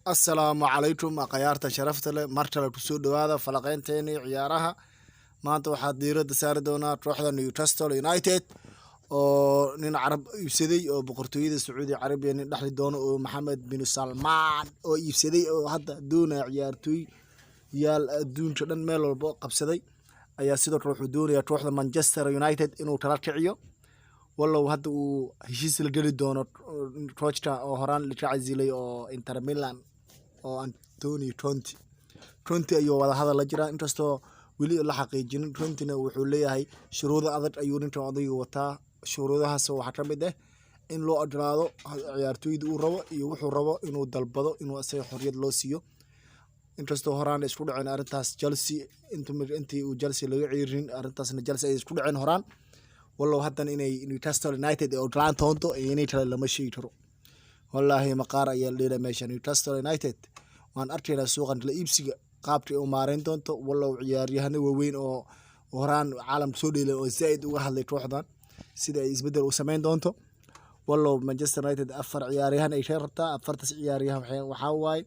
Assalaamu calaykum, akhyaarta sharafta leh, mar kale kusoo dhawaada falaqeynteenii ciyaaraha. Maanta waxaa diiradda saari doonaa kooxda Newcastle United oo nin Carab iibsaday, oo boqortooyada Sacuudi Carabiya nin dhexli doono oo Maxamed bin Salmaan oo iibsaday, oo hadda doonaya ciyaartooy yaal adduunka dhan meel walba qabsaday ayaa sidoo kale wuxuu doonayaa kooxda Manchester United inuu kala kiciyo, wallow hadda uu heshiis la geli doono coachka oo horaan la ka casilay oo Inter Milan oo Antonio Conte. Conte ayuu wada hadal la jiraa, inkastoo weli la xaqiijinin. Contena wuxuu leeyahay shuruudo adag ayuu ninkan odayga wataa. Shuruudahaas waxaa ka mid ah in loo ogolaado ciyaartooyda uu rabo iyo wuxuu rabo inuu dalbado, inuu isaga xorriyad loo siiyo, inkastoo horaan isku dhaceen arrintaas Chelsea intii uu Chelsea laga ciirin. Arrintaasna Chelsea ay isku dhaceen horaan, wallow haddana inay Newcastle United ay ogolaan doonto iyo inay kale lama sheegi karo. Wallaahi maqaar ayaa la dheelay meesha. Newcastle United waan arkaynaa suuqan kala iibsiga qaabka ay u maareyn doonto, wallow ciyaaryahano waaweyn oo horaan caalamka soo dheelay oo zaaid uga hadlay kooxdan sida ay isbeddel u sameyn doonto, wallow Manchester United afar ciyaaryahan ay ka rabtaa. Afartaas ciyaaryahan waxaa waaye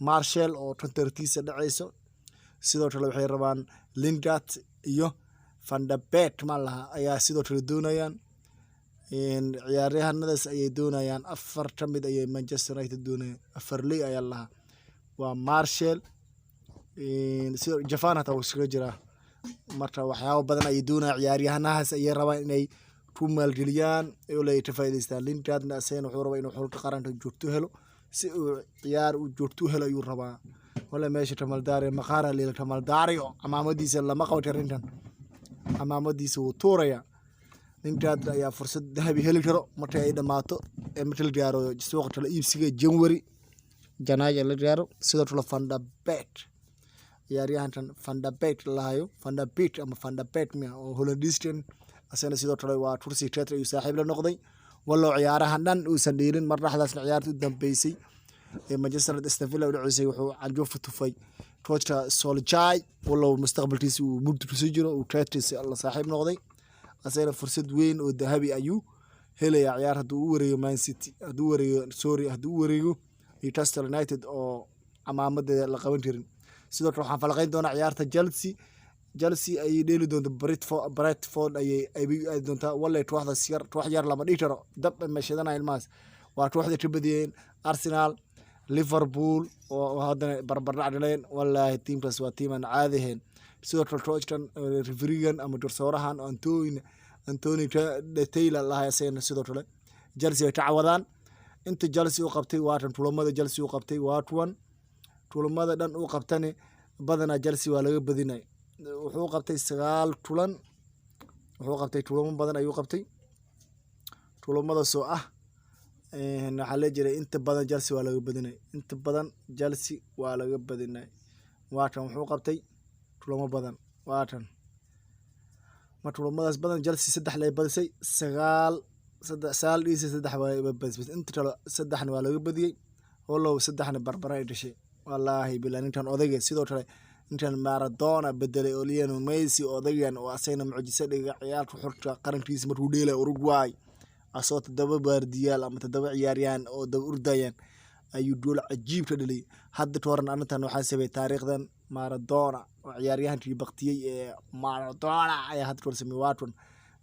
Martial oo kontartiisa dhacayso, sidoo kale waxay rabaan Lingard iyo Van de Beek ma laha ayaa sidoo kale doonayaan. Ciyaaryahanadaas ayay doonayaan, afar ka mid ayay Manchester United doonayaan. Afar ley ayaa lahaa, waa Martial, sidoo Japan hataa wuu iskaga jiraa. Marka waxyaabo badan ayay doonayaan, ciyaaryahanahaas ayay rabaan inay ku maalgeliyaan oo ay ka faa'iidaystaan. Lingardna asagana wuxuu rabaa inuu xulka qaranka joogto helo, si uu ciyaar uu joogto u helo ayuu rabaa. Wala meesha Kamaldaari maqaara leela Kamaldario camaamadiisa lama qaban karo, ninkan camaamadiisa wuu tuuraya. Lingard ayaa fursad dahabi heli karo marka ay dhamaato ee marka la gaaro suuqa kala iibsiga January, Janaayo la gaaro. Sidoo kale Van de Beek, ciyaaryahankan Van de Beek lahayo, Van de Beek ama Van de Beek miya oo Hollandiskan, asagana sidoo kale waa kursi keetra ayuu saaxiib la noqday, wallow ciyaarahan dhan uusan dheelin. Mar dhexdaasna ciyaarta u dambeysay ee Manchester United Aston Villa u dhaceysay wuxuu canjuufta tufay coachka Solskjaer, wallow mustaqbalkiisa uu mugdi kusii jiro uu keetriisa la saaxiib noqday. Asagana fursad weyn oo dahabi ayuu helayaa ciyaar hadduu u wareego Man City, hadduu wareego, sorry, hadduu u wareego Newcastle United oo camaamadeeda la qaban karin. Sidoo kale waxaan falaqeyn doonaa ciyaarta Chelsea. Chelsea ayay dheeli doonta Brentford ayay aadi doontaa. Wallahi kooxdaas yar, koox yar lama dhihi karo, dab mashidanaya ilmahaas. Waa kooxda ka badiyeen Arsenal, Liverpool oo haddana barbardhac dhaleen. Wallaahi tiimkaas waa tiim aan caadi ahayn. Sidoo kale coachkan, refereegan ama garsoorahan Anthony Taylor lahay, asagana sidoo kale Chelsea ay ka cawadaan. Inta Chelsea u qabtay waa kan, kulamada Chelsea u qabtay waa kuwan. Kulamada dhan uu qabtani badanaa Chelsea waa laga badinay. Wuxuu qabtay 9 kulan, wuxuu qabtay kulamo badan ayuu qabtay. Kulamadaasoo ah waxaa la jiray inta badan Chelsea waa laga badinay, inta badan Chelsea waa laga badinay. Waa kan, wuxuu qabtay kulamo badan, waa kan. Marka kulamadaas badan Chelsea saddex lay badisay, sagaal saddex sagaal dhiisi saddex waa badisay, inta kale saddexna waa laga badiyey, wallow saddexna barbara ay dhashay. Wallaahi bilaa ninkan odayga, sidoo kale ninkan Maradona bedelay oo Lionel Messi odaygan oo asagana mucjiso dhiga ciyaarka xulka qarankiisa markuu dheelay Uruguay, asoo toddoba baardiyaal ama toddoba ciyaaryahan oo daba ordayaan ayuu gool cajiib ka dhaliyay. Hadda ka horan arrintan waxaa sameeyey taariikhdan Maradona oo ciyaaryahankii baktiyey ee Maradona ayaa hadda ka hor sameeyey. Waa kan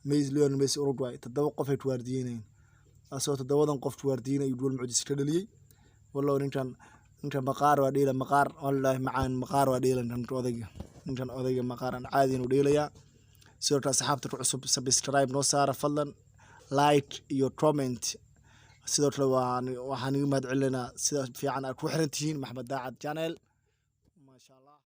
Messi, Lionel Messi, Uruguay toddoba qof ay ku waardiyeynayeen, asoo toddobadan qof ku waardiyeynay ayuu gool mucjiso ka dhaliyey. Wallow ninkan maqaar waa dheela, maqaar wallaahi macaan, maqaar waa dheela ninkan odayga. Ninkan odayga maqaar aan caadi inuu dheelayaa. Sidoo kale asxaabta ku cusub, subscribe noo saara fadlan, like iyo comment. Sidoo kale waxaan iga mahad celinaynaa sida fiican aad ku xiran tihiin Maxamed Daacad Channel.